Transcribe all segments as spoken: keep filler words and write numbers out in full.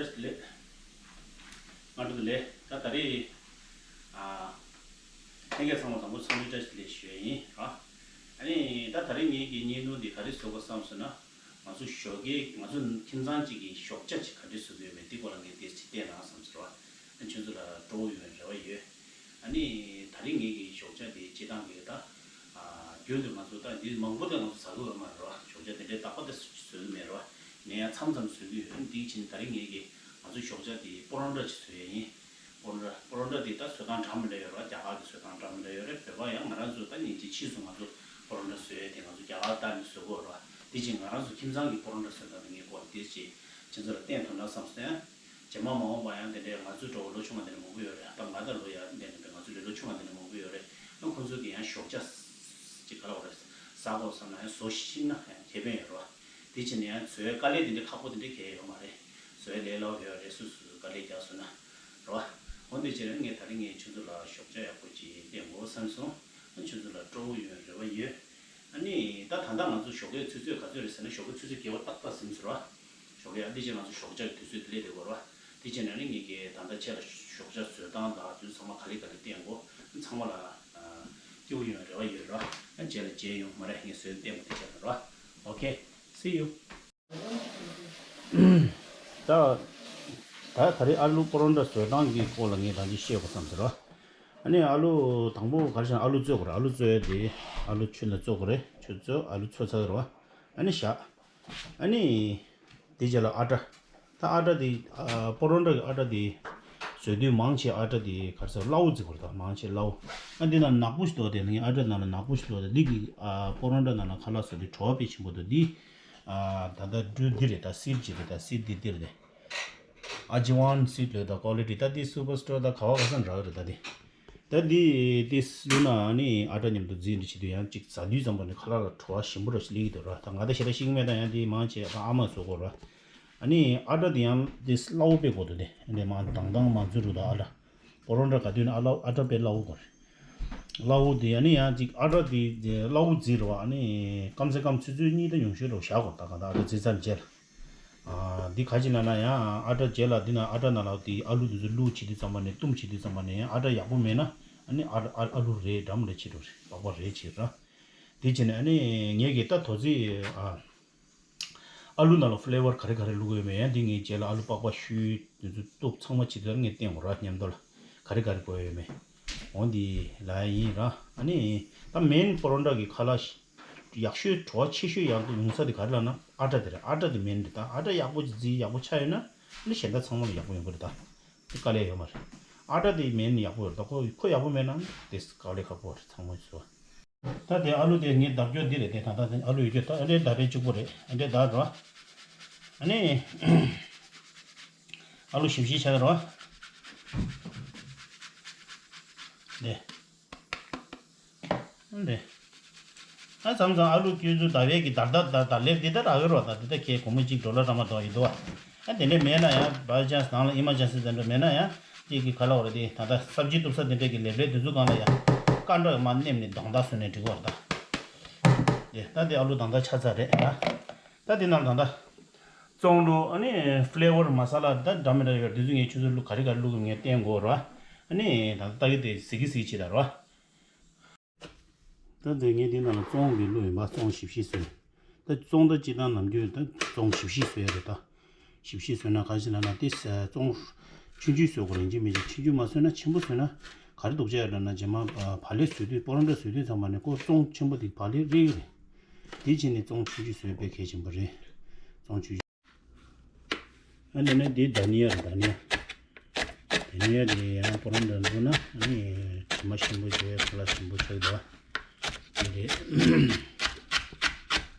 ལགས། སྔ་དྲོ་བདེ་ལེགས། ད་ད་རེས་ཨ་ལྷན་རྒྱས་ཚང་མ་དང་པོ་འཚམས་འདྲི་བཀྲ་ཤིས་བདེ་ལེགས་ཞུ་ཡ་ཡིན་ར། ཨ་ནི་ད་ད་རེས་ངེད་ཀྱི་བརྙན་ཐུང་འདི་ག་རེ་བཟོ་དགོས་བསམ་སོང་ན། ང་ཚོ་ཞོགས་ཀས་ང་ཚོ་ཁྱིམ་ཚང་གཅིག་གི་ཞོགས་ཇ་ཅིག་ག་འདྲས་བཟོ་གི་ཡོད་མེད་འདི་སྐོར་ལ་ངས་ཏོག་ཙམ་བལྟས་ན་བསམ་ཟེར་བ། ཨ་ཁྱོད་ཚོ་ལ་སྤྲོ་བོ་ཡོང་བའི་རེ་བ་ཡོད། ཨ་ནི་ད་རིང་ངེད་ཀྱི་ཞོགས་ཇ་དེ་སྤྱི་བཏང་གི་ད། ཨ་རྒྱུན་དུ་ང་ཚོ་ད་འདི་མང་པོ་དེ་ང་ཚོ་ཟ་གི་ཡོད་མ་རེད་བ། ཞོགས་ཇ་དེ་འདྲའི་རྟག་པ་དེ་བཟོ་གི་མེད་རེད་བ། ངས་ཡང་མཚམས་མཚམས་བཟོ་གི་ཡོད། འདི་ཕྱིན་ད་རིང་ངེད་ཀྱི་ང་ཚོ་ཞོགས་ཇ་དེ་པོ་རོ་ཊ་ཅིག་བཟོ་ཡས་ཡིན། པོ་རོ་ཊ་པོ་རོ་ཊ་དེ་ད་བཟོ་སྟངས་འདྲ་མི་འདྲ་ཡོད་རེད་བ། རྒྱ་གར་གྱི་བཟོ་སྟངས་འདྲ་མི་འདྲ་ཡོད་རེད། བོད་པ་ཡང་ང་རང་ཚོ་ད་ཉིན་གཅིག་ཕྱིས་སུ་ང་ཚོ་པོ་རོ་ཊ་བཟོ་ཡས་དེ་ང་ཚོ་རྒྱ་གར་ལྟར་ནས་བཟོ་གི་ཡོད་རེད་བ། དེ་ཕྱིན་ང་རང་ཚོ་ཁྱིམ་ཚང་གི་པོ་རོ་ཊ་བཟོ་སྟངས་དེ་ངས་ཁོ་དེ་ཕྱིན་ཁྱེད་ཚོ་ལ་བསྟན་ཐུབ་ན་བསམ་སོང་། རྗེས་མ་མ་འོངས་པ་ཡང་དེ་འདྲའི་ང་ཚོའི་འགྲོ་བ་ལོ་ཆུང་བ་དེ་འདྲ་མང་པོ་ཡོད་རེད། ད་ང་དང་ལོ་ཡང་དེ་འདྲ་ང་ཚོའི་ལོ་ཆུང་བ་དེ་འདྲ་མང་པོ་ཡོད་རེད། ཨ་ཁོང་ཚོ་དེ་ཡང་ཞོགས་ཇ་ཅིག་ག་ལ་བ་རེད། ཟ་དགོས་བསམ་ན་ཡང་བཟོ་ཤེས་ན་ཡང་ཁེ་ཕན་ཡོད་རེད་བ། དེ་ཕྱིན་ནས་ཡང་བཟོ་ཡ་དཀའ་ལས་དེ་འདྲ་ཁག་པོ་དེ་འདྲ་གང་ཡང་ཡོད་མ་རེད། བཟོ་ཡ་ལས་སླ་པོ་ཡོད་རེད། སོ་སོས་དཀའ་ལས་རྒྱག་སོང་ན་རེད་བ། འོ་དེ་ཕྱིན་ངས་ད་རིང་ངས་ཁྱོད་ཚོ་ལ་ཞོགས་ཇ་ཡག་པོ་ཅིག་བསྟན་དགོས་བསམ་སོང་། ཨ་ཁྱོད་ཚོ་ལ་སྤྲོ་བོ་ཡོང་རེ་བ་ཡོད། ཨ་ནི་ད་ད་ལྟ་ང་ཚོ་ཞོགས་ཀའི་ཆུ་ཚོད་ག་ཚོད་རེད་ཟེར་ན། ཞོགས་ཀའི་ཆུ་ཚོད་བརྒྱད་པ་ཏག་ཏག་ཟིན་ཟེར་བ། ཞོགས་ཀའི་ཨ་འདི་ཕྱིན་ང་ཚོ་ཞོགས་ཇ་གི་དུས་ཚོད་སླེབས་བསྡད་ཡོད་རེད་བ། དེ་ཕྱིན་ཨ་ནི་ངེད་ཀྱིས་ད་ལྟ་ཁྱེད་ལ་ཞོགས་ཇ་བཟོ་སྟངས་དང་དེ་ཚོ་ཚང་མ་ག་ལེ་ག་ལེ་བསྟན་གོ། ཚང་མ་ལ་ཨ་སྐྱིད་པོ་ཡོང་རེ་བ་ཡོད་རེད་བ། ཨ་རྗེས་ལ་མཇལ་ཡོང་། མ་རེད། ངས་བཟོས་བསྟན་པ་དེ་བྱས་ན་རེད་བ། Okay, see you. ད་ད་ད་རེས་ཨ་ལུ་པོ་རོ་ཊ་བཟོ་སྟངས་ཀྱི་སྐོར་ལ་ངས་རང་ཅིག་བཤད་དགོས་བསམ་ཟེར་བ། ཨ་ནི་ཨ་ལུ་དང་པོ་ག་རེ་བྱས་ན་ཨ་ལུ་བཙོས་དགོས་རེད། ཨ་ལུ་བཙོས་ཡ་དེ་ཨ་ལུ་ཆུ་ནང་བཙོས་དགོས་རེད། ཆུ་བཙོས་ཨ་ལུ་བཙོས་ཚར་རེད་བ། ཨ་ནི་བཞག་ཨ་ནི་དེ་རྗེས་ལ་ཨ་ཊ། ད་ཨ་ཊ་དེ་ཨ་པོ་རོ་ཊ་གི་ཨ་ཊ་དེ་བཟོ་དུས་མང་ཆེ་ཨ་ཊ་དེ་ག་རེ་ཟེར་སླ་བོ་བརྩི་དགོས་རེད། ད་མང་ཆེ་སླ་བོ། ཨ་འདི་ནང་ནག་པོ་ཞིག་འདུག་དེ་ནི་ཨ་ཊ་ནང་ལ་ནག་པོ་ཞིག་འདུག་དེ་འདི་གི་ཨ་པོ་རོ་ཊ་ནང་ལ་ཁ་ལག་བཟོ་དུས་བྲོ་བ་དཔེ་ཆེན་པོ་འདུག་འདི་ཨ་ད་ལྟ་འདི་རེད། ད་སིཌ་ཅིག་རེད། ད་སིཌ་འདི་འདི་རེད། ཨ་ཇི་ཝན་སིཌ་ལབ། ད་ཀོ་ལི་ཊི་ད་འདི་སུ་པར་སི་ཊོར་ད་ག་བ་ག་ས་འདྲ་གི་རེད། ད་འདི་ད་འདི་འདི་བླུགས་ན་ཨ་ནི་ཨ་ཊ་མཉམ་དུ་རྫས་འདི་བྱེད་དུས་ཡང་གཅིག་ཟ་དུས་ཙམ་པ་ནི་ཁ་ལག་ལ་བྲོ་བ་ཞིམ་པོ་འདྲ་ཞིག་སླེབས་ཀྱི་འདུག་ར། ད་ང་ད་ཞེ་དྲག་ཤེས་ཀྱི་མེད། ད་ཡང་འདི་མང་ཆེ་ད་ཨ་མས་བཟོ་དགོས་ར། ཨ་ནི་ཨ་ཊ་འདི་ཡང་འདི་སླ་བོ་དཔེ་དགོས་འདུག་དེ་འདི་མང་དང་དང་མང་ཚུལ་རུ་ད་ཨ་ཊ། པོ་རོ་ཊ་ག་དུས་ན་ཨ་ལ་ཨ་ཊ་དཔེ་སླ་བོ་དགོས་རེད། སླ་བོ་དེ་ཨ་ནི་ཡང་ཅིག་ཨ་ཊ་དེ་དེ་སླ་བོ་བརྩི་རེད་བ། ཨ་ནི་སྐམ་སེ་སྐམ་ཆུ་ཚོད་གཉིས་དང་ཉུང་ཤོས་ལ་བཞག་དགོས། ད་ག་ད་ཨ་ཊ་བརྫིས་ཚར་རྗེས་ལ། ཨ་འདི་ག་ཅི་ལབ་ན་ཡང་ཨ་ཊ་རྗེས་ལ་འདི་ན་ཨ་ཊ་ནང་ལ་དེ་ཨ་ལུ་དེ་ཚོ་བླུགས་བྱེད་དུས་ཙམ་པ་ནས་བཏུམ་བྱེད་དུས་ཙམ་པ་ནས་ཡང་ཨ་ཊ་ཡག་པོ་མེད་ན་ཨ་ནི་ཨ་ཨ་ཨ་ལུ་རེད་འགྲམ་རེད་བྱེད་འགྲོ་རེད། པགས་པ་རེད་བྱེད་ར། དེ་བྱས་ནས་ཨ་ནི་ངེད་ཀྱིས་ད་དོ་ཚིག་ཨ། ཨ་ལུ་ནང་ལ་ཕི་ལེ་ཝར་ག་རེ་ག་རེ་བླུགས་ཡོད་མེད་ཡང་འདི་ངས་རྗེས་ལ་ཨ་ལུ་པགས་པ་བཤུས་དེ་ཚོ་གཏུབ་ཚང་མ་བྱེད་དུས་ངས་བསྟན་དགོས་ར། མཉམ་དུ་ལ་ག་རེ་ག་རེ་དགོས་ཡོད་མེད། འོ་འདི་ལ་ཡིན་ར། ཨ་ནི་ད་མེན་པོ་རོ་ཊ་གི་ཁ་ལག་ཡག་ཤོས་བྲོ་བ་ཆེ་ཤོས་ཡག་ཏུ་ཡོང་ས་དེ་ག་རེ་ལབ་ན་ཨ་ཊ་དེ་རེད། ཨ་ཊ་དེ་མེན་རེད། ད་ཨ་ཊ་ཡག་པོ་ཅིག་རྫིས་ཡག་པོ་ཆགས་ཡོད་ན་ཨ་ནི་གཞན་དག་ཚང་མ་ལ་ཡག་པོ་ཡོང་གི་རེད། ད་དེ་དཀའ་ལས་ཡོད་མ་རེད། ཨ་ཊ་དེ་མེན་ཡག་པོ་ཡོད་རེད། ད་ཁོ་ཁོ་ཡག་པོ་མེད་ན་ཨ་ནི་དེ་དཀའ་ལས་ཁག་པོ་རེད། ཚང་མ་བཟོ། ད་དེ་ཨ་ལུ་དེ་ངས་བརྡབ་སྐྱོར་འདི་རེད། དེ་ད་ལྟ་དེ་ཨ་ལུ་ཡོད་རྒྱུ་ད་ཨ་འདྲའི་བརྡབ་པའི་གཅིག་པོ་རེད། ཨ་འདྲའི་བརྡབ་རོ། ཨ་ནི་ཨ་ལུ་ཞིབ་ཞིབ་བྱ་རོ། དེ་འདི་ཨ་མཚམས་མཚམས་ཨ་ལུ་ཁྱོད་ཚོ་བརྡབ་པའི་གི་བརྡབ་བརྡབ་བརྡབ་བརྡབ་ལེབ་འདི་ལྟར་རག་གི་རོ། ད་འདི་ལྟར་ཁྱེད་སྒོར་མོ་གཅིག་ཌོ་ལར་ར་མ་གཏོགས་ཡིན་འདུག་བ། ཨ་དེ་འདྲས་མེད་ན་ཡང་བའི་ཅན་སི་ནང་ལ་ཨི་མར་ཇེན་སི་དེ་འདྲ་མེད་ན་ཡང་དེ་གི་ག་ལ་བ་རེད། དེ་ད་ལྟ་སབ་ཇི་གཏུབ་ས་དེ་འདྲས་ཀྱི་ལེབ་ལེབ་དེ་ཚོ་སྒང་ལ་ཡང་སྐར་འདྲ་མར་མནན་ནས་རྡོག་རྡག་བཟོས་ནས་འགྲིག་གི་རེད་ད། དེ་ད་དེ་ཨ་ལུ་རྡོག་རྡག་ཆགས་ཚར་རེད་ད། ད་དེ་ནང་ད་ལྟ་བཙོང་ལུགས་ཨ་ནི་ཕི་ལེ་ཝར་མ་ས་ལ་ད་འདྲ་མི་འདྲ་ཡོད་རེད། དེ་ཚོ་ངས་ཁྱོད་ཚོ་ལུགས་ག་རེ་ག་རེ་བླུགས་ངས་བསྟན་དགོས་རེད་བ། ཨ་ནི་ད་ལྟ་ལྟ་གི་དེ་གཟིགས་གི་གཟིགས་བྱེད་ད་རེད་བ། ད་དེ་ངས་དེ་ནང་ལ་བཙོང་གི་བླུགས་ཡིན་པ། བཙོང་ཞིབ་ཞིབ་བཟོས། ད་བཙོང་ད་སྤྱིར་བཏང་ནམ་རྒྱུན་ད་བཙོང་ཞིབ་ཞིབ་བཟོས་ཡ་རེད་ད། ཞིབ་ཞིབ་བཟོས་ན་ག་ཞིག་ལབ་ན་དེ་བཙོང་ཆུང་ཆུང་བཟོ་དགོས་རེད། ཡིན་གཅིག་མིན་གཅིག་ཆུང་ཆུང་མ་བཟོས་ན་ཆེན་པོ་བཟོས་ན་ག་རེ་སྡུག་ཅག་ཡོད་ལབ་ན་རྗེས་མ་བག་ལེབ་བཟོ་དུས་པོ་རོ་ཊ་བཟོ་དུས་ཚང་མ་ནས་ཁོ་བཙོང་ཆེན་པོ་དེ་བག་ལེབ་རིལ་རེད། དེ་བྱས་ནས་བཙོང་ཆུང་ཆུང་བཟོས་དཔེ་གལ་ཆེན་པོ་རེད། བཙོང་ཆུང་ཆུང་། ཨ་ནི་ནི་འདི་དྷ་ནི་ཡ་རེད། དྷ་ནི་ཡ། དྷ་ནི་ཡ་དེ་ཡང་པོ་རོ་ཊ་བླུགས་ན་ཨ་ནི་དྲི་མ་ཞིམ་པོ་བྱས་ཁ་ལག་ཞིམ་པོ་ཆགས་འདུག་དེ་རེད།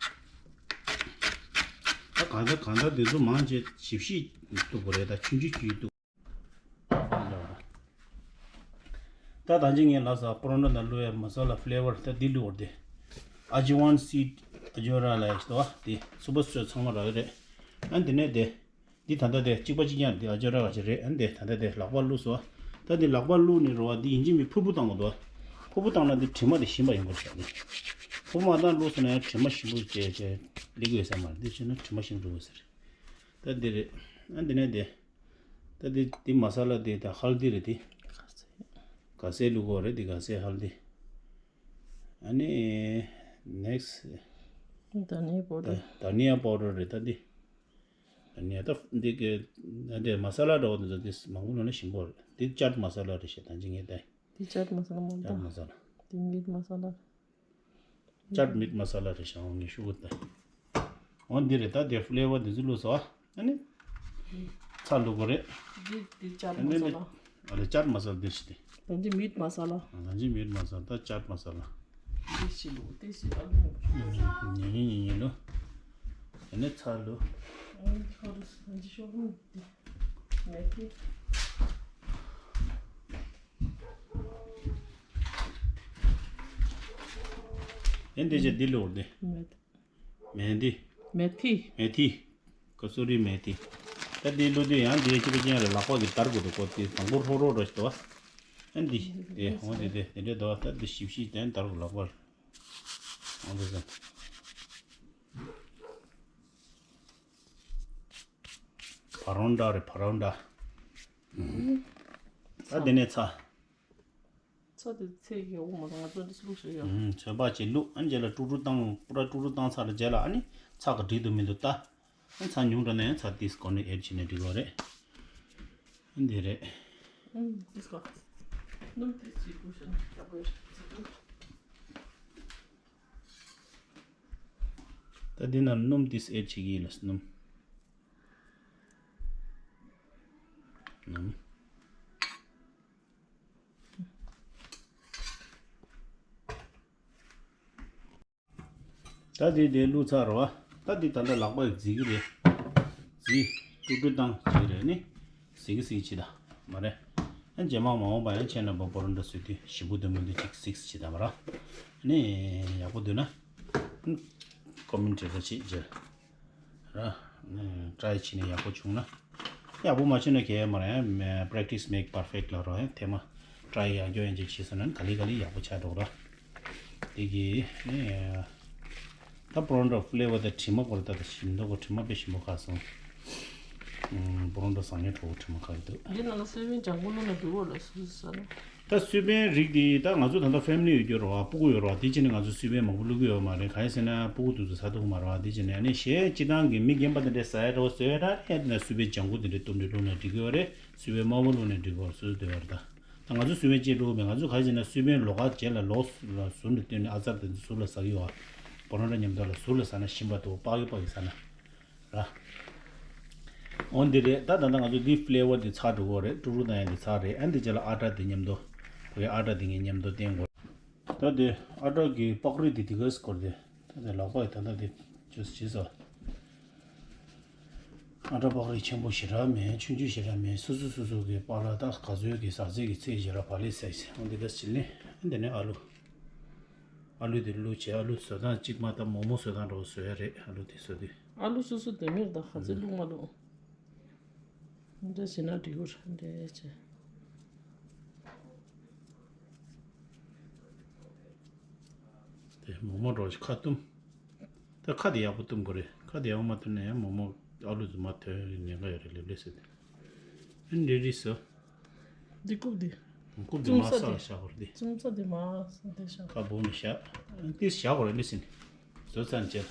ད་གང་ལྟར་གང་ལྟར་དེ་ཚོ་མང་ཆེ་ཞིབ་ཞིབ་གཏུབ་དགོས་རེད། ད་ཆུང་ཆུང་ཆུང་ཆུང་གཏུབ། ད་ད་ཅི་ངས་ལབ་ས་པོ་རོ་ཊ་ནང་བླུགས་ཡ་མ་ས་ལ་ཕི་ལེ་ཝར་ད་འདི་བླུགས་པ་རེད། དེ་ཨ་ཇི་ཝན་སིཌ་ཨ་ཇོ་ར་ལ་ཡ་ཞིག་འདུག་བ། དེ་སུ་པར་སི་ཊོར་ཚང་མ་རག་གི་རེད། ཨ་འདི་ནས་དེ་འདི་ད་ལྟ་དེ་གཅིག་པ་གཅིག་རྐྱང་རེད། དེ་ཨ་ཇོ་ར་ག་ཅིག་རེད། ཨ་འདི་ད་ལྟ་དེ་ལག་པ་བླུགས་སོང་བ། ད་འདི་ལག་པ་བླུགས་ནས་རོ་བ་འདི་ཡིན་གཅིག་མིན་ཕུར་བུ་བཏང་དགོས་འདུག་བ། ཕུར་བུ་བཏང་ན་འདི་དྲི་མ་དེ་ཞིམ་པ་ཡོང་གི་རེད། ཕུར་བུ་མ་བཏང་བླུགས་སོང་ན་ཡང་དྲི་མ་ཞིམ་པོ་བྱས་བྱས་སླེབས་ཀྱི་ཡོད་ས་མ་རེད། འདི་བྱས་ན་དྲི་མ་ཞིམ་འགྲོ་གི་ས་རེད། ད་འདི་རེད། ཨ་འདི་ནས་དེ། ད་འདི་འདི་མ་ས་ལ་འདི་ད་ཧལ་དི་རེད་འདི། ག་ས་བླུག་གོ་རེད་འདི་ག་ས་ཧལ་དི། ཨ་ནི་ནེག་སི་དྷ་ནི་ཡ་པའུ་ཌར། དྷ་ནི་ཡ་པའུ་ཌར་རེད་ད་འདི། དྷ་ནི་ཡ་ད་འདི་གི་ད་འདི་མ་ས་ལ་འདྲ་བོ་འདི་ཚོ་འདི་མང་པོ་ལོན་ན་ཞིམ་པོ་རེད། འདི་ཅཱཊ་མ་ས་ལ་རེད་ཤག་ད་ཅི་ངས་ད། འདི་ཅཱཊ་མ་ས་ལ་མ་རེད་ད། ཅཱཊ་མ་ས་ལ། འདི་མིཊ་མ་ས་ལ་རེད། ཅཱཊ་མིཊ་མ་ས་ལ་རེད་ཤག་འོ་ངས་ཤོག་གུ་ད། འོ་འདི་རེད་ད། དེ་ཕི་ལེ་ཝར་འདི་ཚོ་བླུགས་སོང་། ཨ་ནི་ཚྭ་བླུག་གོ་རེད། འདི་འདི་ཅཱཊ་མ་ས་ལ། ཨ་རེད་ཅཱཊ་མ་ས་ལ་འདི་ཞིག་སྟེ། ད་འདི་མིཊ་མ་ས་ལ། ད་འདི་མིཊ་མ་ས་ལ། ད་ཅཱཊ་མ་ས་ལ། འདི་ཞིག་བླུག་འདི་ཞིག་ཨ་ལུ། ཉིན་ཉིན་ཉིན་ཉིན་བླུག་དེ་ནས་ཚྭ་བླུག་ཨ་ནི་ཁོ་རུ་ད་འདི་ཤོག་གུ་འདི་མེད་གི། ཨེ་འདི་ཅི་འདི་བླུག་འདི། མེད། མེ་ཐི། མེ་ཐི། མེ་ཐི། ཀ་སུ་རི་མེ་ཐི། ད་འདི་བླུག་དུས་ཡང་འདི་ཅི་གི་ཅན་རེད། ལག་པ་གི་དར་དགོས་འདུག་གོ་དེ་དང་པོ་ཧྲོ་རོ་རོ་ཞིག་འདུག་བ། ཨ་འདི་དེ་འོང་དེ་དེ་དེ་འདྲས་འདུག་བ། ད་འདི་ཞིབ་ཞིབ་དེ་དར་དགོས་ལག་པར། འོང་དེ་ཟེར། ཕ་རོན་ཌ་རེད་ཕ་རོན་ཌ། ད་དེ་ནས་ཚྭ། ཚྭ་དེ་ཚད་ཀྱི་འོ་མ་ང་ཚོ་འདི་བླུགས་ཤོག་ཡ། ཚོད་དཔག་ཅིག་བླུགས། ཨ་ནི་རྗེས་ལ་དཀྲུག་དཀྲུག་བཏང་། པུ་ར་དཀྲུག་དཀྲུག་བཏང་ཚར་རྗེས་ལ་ཨ་ནི་ཚྭ་ག་འགྲིག་འདུག་མི་འདུག་ལྟ། ཨ་ཚྭ་ཉུང་དྲགས་ན་ཡང་ཚྭ་ཏིས་ཀོར་ནས་ཨེཌ་བྱས་ན་འགྲིག་གི་རེད། ཨ་འདི་རེད། ཨ་ཏིས་ཀོར། སྣུམ་ཏིས་ཅིག་བླུགས་ཤོག་ཡག་པོ་ཡོད་རེད། ད་འདི་ན་སྣུམ་ཏིས་ཨེཌ་བྱེད་ཀྱི་ཡིན་ལ་སྣུམ། སྣུམ། ད་དེ་དེ་བླུགས་ཚར་རོ། ད་དེ་ད་ལྟ་ལག་པ་ཡིས་བརྫིས་ཀྱི་རེད། བརྫིས། དཀྲུག་དཀྲུག་བཏང་བྱེད་ཀྱི་རེད་ནི། གཟིགས་གཟིགས་བྱེད་ད། མ་རེད། ཨ་རྗེས་མ་མ་འོངས་པ་ཡང་ཁྱེད་རྣམ་པ་པོ་རོན་ཌ་བཟོས་དུས་ཞིམ་པོ་འདུག་མི་འདུག་ཅིག་གཟིགས་བྱེད་ད་མ་ར། ནི་ཡག་པོ་འདུག་ན། ཀོ་མེན་ཊི་རེ་བྱེད་རྗེས། ར། ཊྲའི་བྱས་ནས་ཡག་པོ་བྱུང་ན། ཡག་པོ་མ་བྱུང་ན་གལ་མ་རེད། practice make perfect ལབ་རོ། ཐེངས་མ་ཊྲའི་ཡག་རྒྱུ་ཡན་ཆད་བྱས་སོང་ན་ག་ལེ་ག་ལེ་ཡག་པོ་ཆགས་འགྲོ་ར། དེ་གི་ནི། ད་པོ་རོན་ཊ་ཕི་ལེ་ཝར་དང་དྲི་མ་སྐོར་ད་ད་ཞིམ་མདོག་གོ་དྲི་མ་དཔེ་ཞིམ་པོ་ཁ་སོང་། པོ་རོན་ཊ་ཟ་མཁན་གྲོགས་པོ་དྲི་མ་ཁ་གི་འདུག་འདི་ནང་ལ་སོ་ཡིན་ལྗང་གུ་བླུགས་ན་འགྲིག་གོ་ལ་སུ་སུ་ཟ་ན། ད་སུས་པན་རིགས་འདི་ད་ང་ཚོ་ད་ལྟ་ཕེ་མི་ལི་ཡོད་རྒྱུ་རེད་བ། སྤུ་གུ་ཡོད་རེད་བ། དེ་བྱས་ནས་ང་ཚོ་སུས་པན་མང་པོ་བླུག་གི་ཡོད་མ་རེད། གང་ཡིན་ཟེར་ན་སྤུ་གུ་དེ་ཚོ་ཟ་ཐུབ་ཀྱི་མ་རེད་བ། དེ་བྱས་ནས་ཨ་ནི་གཞན་སྤྱི་བཏང་གི་མི་རྒན་པ་དེ་འདྲས་ཟ་ཡ་འདྲ་བོ་བཟོས་ཡ་འདྲ་ཡ་དེ་ན་སུས་པན་ལྗང་གུ་དེ་འདྲས་གཏུབ་འདྲས་བླུག་ན་འགྲིག་གི་ཡོད་རེད། སུས་པན་དམར་པོ་བླུག་ན་འགྲིག་གི་ཡོད་རེད། སོ་སོ་དེ་བ་རེད་ད། ད་ང་ཚོ་སུས་པན་གཅིག་བླུག་མེད། ང་ཚོ་ག་རེ་བྱས་ན་སུས་པན་ལོགས་ཀ་རྗེས་ལ་ལོགས་ལ་ཟུར་ནས་བཏོན་ནས་ཨ་ཙར་དེ་ཚོ་ཟུར་ལ་ཟ་གི་ཡོད་བ། པོ་རོན་ཊ་མཉམ་དུ་ལ་ཟུར་ལ་ཟ་ན་ཞིམ་པ་འདུག་པགས་ཀྱི་པགས་ཀྱི་ཟ་ན། ར། འོ་འདི་རེད། ད་ད་ལྟ་ང་ཚོ་འདི་ཕི་ལེ་ཝར་འདི་ཚར་འགྲོ་གི་རེད། དཀྲུག་དཀྲུག་བཏང་ཡ་འདི་ཚར་རེད། ཨ་འདི་རྗེས་ལ་ཨ་ཊ་འདི་མཉམ་དུ། བོད་ཨ་ཊ་འདི་ངས་མཉམ་དུ་བསྟན་དགོས། ད་འདི་ཨ་ཊ་གི་པགས་རིགས་འདི་འདི་གས་སྐོར་དེ། ད་འདི་ལག་པ་ཡི་ད་ལྟ་འདི་ཅུས་བྱས་སོ། ཨ་ཊ་པགས་རིགས་ཆེན་པོ་ཞེ་དྲག་མེད། ཆུང་ཆུང་ཞེ་དྲག་མེད། སོ་སོ་སོ་སོ་གི་པགས་ལ་ད་ག་ཚོད་ཀྱི་ཟག་ཚད་ཀྱི་ཚད་ཞེ་དྲག་བག་ལེབ་བཟས། འོ་འདི་གས་བྱས་ནས་འདི་ནས་ཨ་ལུ། ཨ་ལུ་དེ་བླུགས་བྱས་ཨ་ལུ་བཟོ་སྟངས་གཅིག་མ་ད་མོག་མོག་བཟོ་སྟངས་འདྲ་བོ་བཟོ་ཡ་རེད། ཨ་ལུ་དེ་བཟོ་དུས། ཨ་ལུ་སོ་སོ་དོན་མེད་ད་ག་ཚོད་བླུགས་མ་བླུགས། འདྲ་བྱས་ན་འགྲིག་གི་རེད་འདྲ་བྱས། དེ་མོག་མོག་འདྲ་བོ་ཞིག་ཁ་བཏུམ། ད་ཁ་དེ་ཡག་པོ་བཏུམ་དགོས་རེད། ཁ་དེ་ཡག་པོ་མ་བཏུམ་ན་ཡང་མོག་མོག་ཨ་ལུ་དེ་མར་ཐོན་ཉེན་ཁ་ཡོད་རེད། ལེབ་ལེབ་བཟོས་ཏེ། ཨ་འདྲ་རེད་ཟེར། འདི་རྐུབ་འདི། རྐུབ་འདི་མར་ས་ལ་བཞག་དགོས་རེད་འདི། བཙུམ་ས་འདི་མར་འདི་བཞག་ཁ་སྦུབ་ནས་བཞག་འདི་བཞག་དགོས་རེད་འདི་ཟིན། བཟོ་ཚར་རྗེས།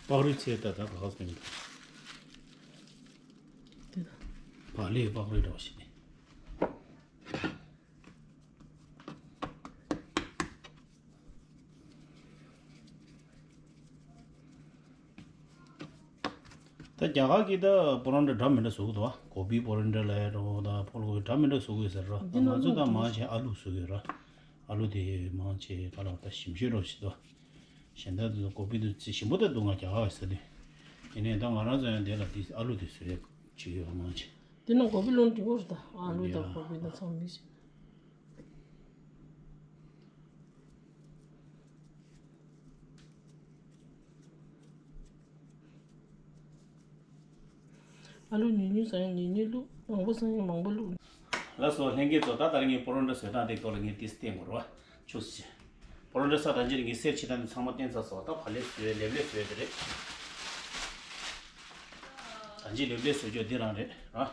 པགས་རིགས་ཚད་ད་ད་ག་ག་ཟིན། འདི་ད། བག་ལེབ་པགས་རིགས་འདྲ་བ་ཞིག་ནི། ད་རྒྱ་གར་གྱི་ད་པོ་རོན་ཊ་འདྲ་མི་འདྲ་བཟོ་གི་འདུག་བ། གོ་བི་པོ་རོན་ཊ་ལབ་ཡ་འདྲ་བོ་དང་ཕོལ་གོ་བི་འདྲ་མི་འདྲ་བཟོ་གི་ཡོད་ཟེར་རོ། ད་ང་ཚོ་ད་མང་ཆེ་ཨ་ལུ་བཟོ་གི་ཡོད་ར། ཨ་ལུ་དེ་མང་ཆེ་ག་ལ་ད་ཞིམ་ཤོས་འདྲ་བོ་ཞིག་འདུག་གཞན་དག་དེ་ཚོ་གོ་བི་དེ་ཚོ་ཞིམ་པོ་ད་འདུག་ང་རྒྱ་གར་བ་ཟེར་དུས། ཡིན་ནའི་ད་ང་རང་ཚོ་ཡང་དེ་ལ་དེ་ཨ་ལུ་དེ་བཟོ་ཡ་བྱེད་ཀྱི་ཡོད་མང་ཆེ། དེ་ན་གོ་བི་ལོན་འགྲིག་གོ་རེད་ད། ཨ་ལུ་དང་ཡ། གོ་བི་དང་ཚང་མ་མིག་བྱས། ཨ་ལུ་ཉུང་ཉུང་ཟ་ཡང་ཉུང་ཉུང་བླུགས། མང་པོ་ཟ་ཡང་མང་པོ་བླུགས། ལགས་སོ་ལྷན་རྒྱས་ཚོ། ད་ད་རིང་ངས་པོ་རོན་ཊ་བཟོ་སྟངས་དེ་སྐོར་ལ་ངས་ཏིས་བསྟན་དགོས་རེད་བ། ཆུ་སི། པོ་རོན་ཊ་ས་དང་ཅིར་ངས་སེར་ཆེ་དང་ཚང་མ་བསྟན་ཚར་སོང་། ད་བག་ལེབ་བཟོས་ལེབ་ལེབ་བཟོས་དེ་རེད། ད་ཅི་ལེབ་ལེབ་བཟོ་རྒྱུ་འདི་རང་རེད་ར།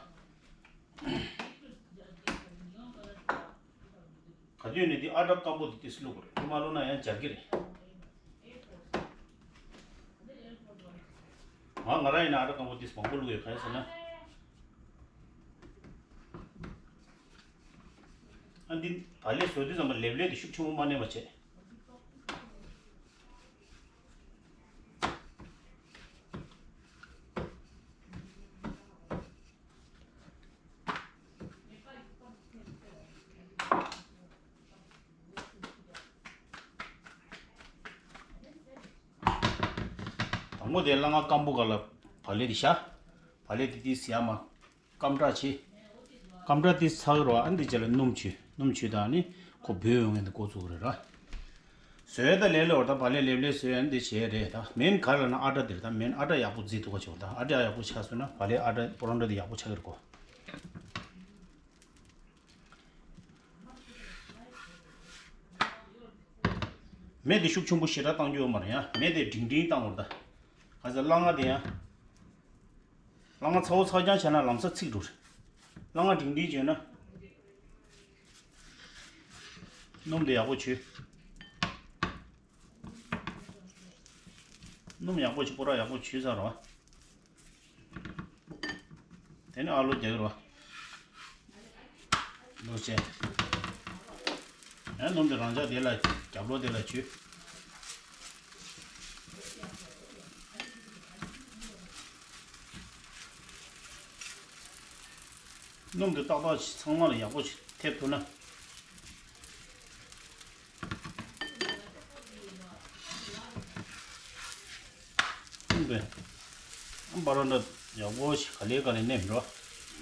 ག་དུས་ནས་འདི་ཨ་ཊ་སྐམ་པོ་འདི་ཏིས་བླུག་དགོས་རེད། ཏི་མ་བླུག་ན་ཡང་འབྱར་གི་རེད། ང་ང་རང་ཡིན་ན་ཨ་ཊ་སྐམ་པོ་ཏིས་མང་པོ་བླུག་ཡོད། ག་རེ་ཟེར་ན། ཨ་འདི་བག་ལེབ་བཟོ་དུས་ཙམ་པ་ལེབ་ལེབ་དེ་ཤུགས་ཆེན་པོ་མ་མནན་པ་བྱས། དང་པོ་དེ་སླ་ང་སྐམ་པོ་ག་ལ་བག་ལེབ་དེ་བཞག་བག་ལེབ་དེ་དེ་ཟ་མ། སྐམ་དྲག་ཆེ། སྐམ་དྲག་དེ་ཚ་གི་རོ། ཨ་འདི་ཅ་ལ་སྣུམ་བྱུས། སྣུམ་བྱུས་དང་ནི་ཁོ་སྦོས་ཡོང་ངེས་འདི་འགོ་བཙུགས་རེད་ར། བཟོས་ད་ལས་ལས་བར་ད་བག་ལེབ་ལེབ་ལེབ་བཟོས་ཨ་འདི་བྱས་རེད། ད་མེན་ག་ལ་ན་ཨ་ཊ་དེར་ད་མེན་ཨ་ཊ་ཡག་པོ་བརྫིས་ཐུབ་པ་བྱུང་། ད་ཨ་ཊ་ཡག་པོ་ཆགས་སོང་ན་བག་ལེབ་ཨ་ཊ་པོ་རོན་ཊ་དེ་ཡག་པོ་ཆགས་ཀྱི་རེད་གོ། མེ་དེ་ཤུགས་ཆེན་པོ་ཞེ་དྲག་བཏང་རྒྱུ་ཡོད་མ་རེད། ཡང་མེ་དེ་འབྲིང་འབྲིང་བཏང་བར་ད། ག་ཚོད་སླ་ང་དེ་ཡང་། སླ་ང་ཚ་བོ་ཚ་རྐྱང་བྱས་ན་ལམ་སང་ཚིག་འགྲོ་རེད། སླ་ང་འབྲིང་འབྲིང་བྱས་ན། སྣུམ་དེ་ཡག་པོ་བྱུས། སྣུམ་ཡག་པོ་བྱུས། སྐོར་ར་ཡག་པོ་བྱུས་ཚར་རོ། དེ་ནས་ཨ་ལུ་རྒྱག་རོ། ལོ་ཆེ། ཡང་སྣུམ་དེ་རང་འཇགས་དེ་ལ་རྒྱབ་ལོགས་དེ་ལ་བྱུས། སྣུམ་དེ་ཏག་ཏག་ཚང་མ་ལ་ཡག་པོ་ཐེབས་ཐུབ་ན། སྣུམ་དེ་པོ་རོན་ཊ་ཡག་པོ་ཞིག་ག་ལེ་ག་ལེ་མནན་འགྲོ།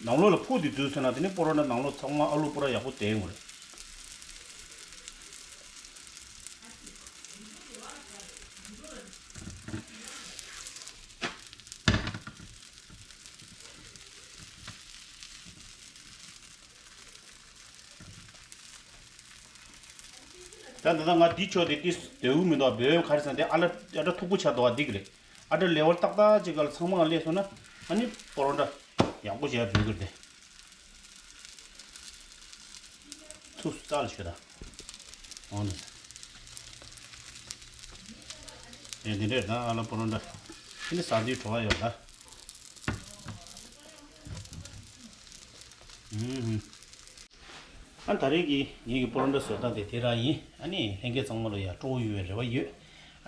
ནང་ལོགས་ལ་ཕུག་དེ་འཛུལ་སོང་ན་དེ་ནས་པོ་རོན་ཊ་ནང་ལོགས་ཚང་མ་ཨ་ལུ་པོ་ར་ཡག་པོ་དེ་ཡོང་རེད། ད་ད་ལྟ་ང་འདི་ཆོག་དེ་ཏིས་དོད་གུ་མི་འདུག་སྦོས་ག་རེ་ཟེར་ན་དེ་ཨ་ལ་ཨ་ཊ་མཐུག་པོ་ཆགས་འདུག་བ། འདི་གི་རེད། ཨ་ཊ་ལེ་ཝལ་ཏག་ཏག་ཅིག་ག་ལ་ཚང་མ་སླེབས་སོང་ན་ཨ་ནི་པོ་རོན་ཊ་ཡག་པོ་བྱས་སྦོས་གི་རེད་དེ། ཚུགས་སུ་རྩ་ལ་ཆོད་ད། འོང་ནས། ཨེ་འདི་འདྲས་ད་ཨ་ལ་པོ་རོན་ཊ། འདི་ཟ་དུས་བྲོ་བ་ཡོད་ད། ཨུམ། ཨ་ད་རེས་ཀྱི་ངེད་ཀྱི་པོ་རོན་ཊ་བཟོ་སྟངས་དེ་དེ་རང་ཡིན། ཨ་ནི་ལྷན་རྒྱས་ཚང་མ་ལ་ཡང་སྤྲོ་བོ་ཡོད་པའི་རེ་བ་ཡོད།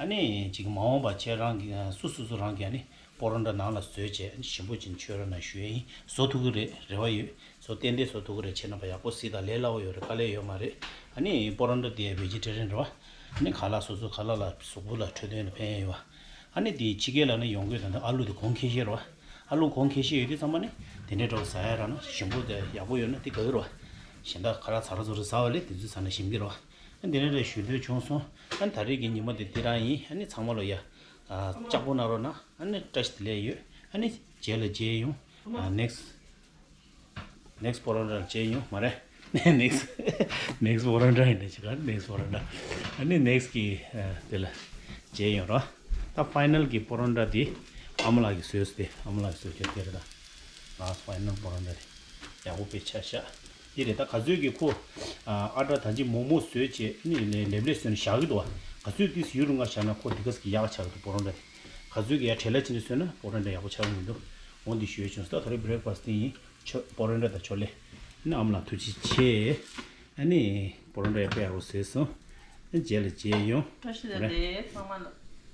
ཨ་ནི་ཅིག་མ་འོངས་པ་ཁྱེད་རང་གི་སུ་སུ་སུ་རང་གི་ཨ་ནི་པོ་རོན་ཊ་ནང་ལ་བཟོས་བྱས་ཞིམ་པོ་ཅིག་མཆོད་རོགས་གནང་ཞུ་ཡས་ཡིན། བཟོ་ཐུབ་ཀྱི་རེད་རེ་བ་ཡོད། བཟོ་ཏན་ཏན་བཟོ་ཐུབ་ཀྱི་རེད། ཁྱེད་རྣམ་པ་ཡག་པོ་གཟིགས་དང་། ལས་སླ་བོ་ཡོད་རེད། དཀའ་ལས་ཡོད་མ་རེད། ཨ་ནི་པོ་རོན་ཊ་དེ་བེ་ཇི་ཊེ་རི་ཡན་རེད་བ། ཨ་ནི་ཁ་ལག་སོ་སོ་ཁ་ལག་ལ་གཟུགས་པོ་ལ་འཕྲོད་བསྟེན་ལ་ཕན་ཡོད་བ། ཨ་ནི་དེ་ཕྱི་རྒྱལ་ལ་ནི་ཡོང་གི་ཡོད་ད། ཨ་ལུ་དེ་གོང་ཁེ་ཤེས་རེད་བ། ཨ་ལུ་གོང་ཁེ་ཤེས་ཡོད་དུས་ཚང་མ་ནི་དེ་འདྲའི་འདྲ་བོ་ཟ་ཡ་རག་ན་ཞིམ་པོ་དེ་ཡག་པོ་ཡོད་ན་དེ་དགའ་གི་རེད་བ། གཞན་དག་ཁ་ལག་ཚ་ར་ཚོ་རེ་ཟ་བ་ལས་དེ་ཚོ་ཟ་ན་ཞིམ་གི་རེད་བ། ཨ་འདི་འདྲ་འདྲ་ཞུ་འདོད་བྱུང་སོང་། ཨ་ད་རེས་ཀྱི་ཉི་མ་དེ་འདི་རང་ཡིན། ཨ་ནི་ཚང་མ་ལོ་ཡ། ལྕགས་པོ་གནང་རོགས་གནང་། ཨ་ནི་བཀྲ་ཤིས་བདེ་ལེགས་ཡོད། ཨ་ནི་རྗེས་ལ་མཇལ་ཡོང་། ཨ་ནེག་སི་ཊི། ནེག་སི་ཊི་པོ་རོན་ཊ་ལ་མཇལ་ཡོང་མ་རེད། ནེག་སི་ཊི། ནེག་སི་ཊི་པོ་རོན་ཊ་ཡིན་ནས་ཅི་ག་ནེག་སི་ཊི་པོ་རོན་ཊ། ཨ་ནི་ནེག་སི་ཊི་གི་དེ་ལ་མཇལ་ཡོང་རོགས། ད་ཕའི་ནལ་གི་པོ་རོན་ཊ་དེ་ཨ་མ་ལགས་ཀྱིས་བཟོས་ཏེ། ཨ་མ་ལགས་ཀྱིས་བཟོས་རྒྱུ་དེ་རེད་ད། ལཱ་སི་ཊི་ཕའི་ནལ་པོ་རོན་ཊ་དེ་ཡག་པོ་དཔེ་ཆ་བཞག་དེ་རེད། ད་ག་ཚོད་ཀྱི་ཁོ་ཨ་ཊ་ད་ཅི་མོག་མོག་བཟོས་བྱས་ནི་ལེབ་ལེབ་བཟོས་ནས་བཞག་གི་འདུག་བ། ག་ཚོད་ཏིས་ཡུན་རིང་ང་བཞག་ན་ཁོ་དེ་ག་ཙམ་གྱི་ཡག་ཆགས་ཀྱི་འདུག་པོ་རོན་ཊ་དེ། ག་ཚོད་ཀྱི་ཡ་བྲེལ་བ་ཅན་དུ་བཟོས་ན་པོ་རོན་ཊ་ཡག་པོ་ཆགས་ཀྱི་མི་འདུག་འོ་འདི་ཞུ་ཡས་བྱུང་སོང་། ད་ད་རེས་བྷི་རེག་ཕ་སི་ཊི་དེ་ཡིན། ཆོ་པོ་རོན་ཊ་དང་ཆོ་ལེ། ཨ་ནི་ཨ་མ་ལགས་ཐུགས་རྗེ་ཆེ། ཨ་ནི་པོ་རོན་ཊ་ཡག་པོ་ཡག་པོ་བཟོས་སོང་། ཨ་རྗེས་ལ་མཇལ་ཡོང་། བཀྲ་ཤིས་བདེ་ལེགས་ཚང་མ་ལ།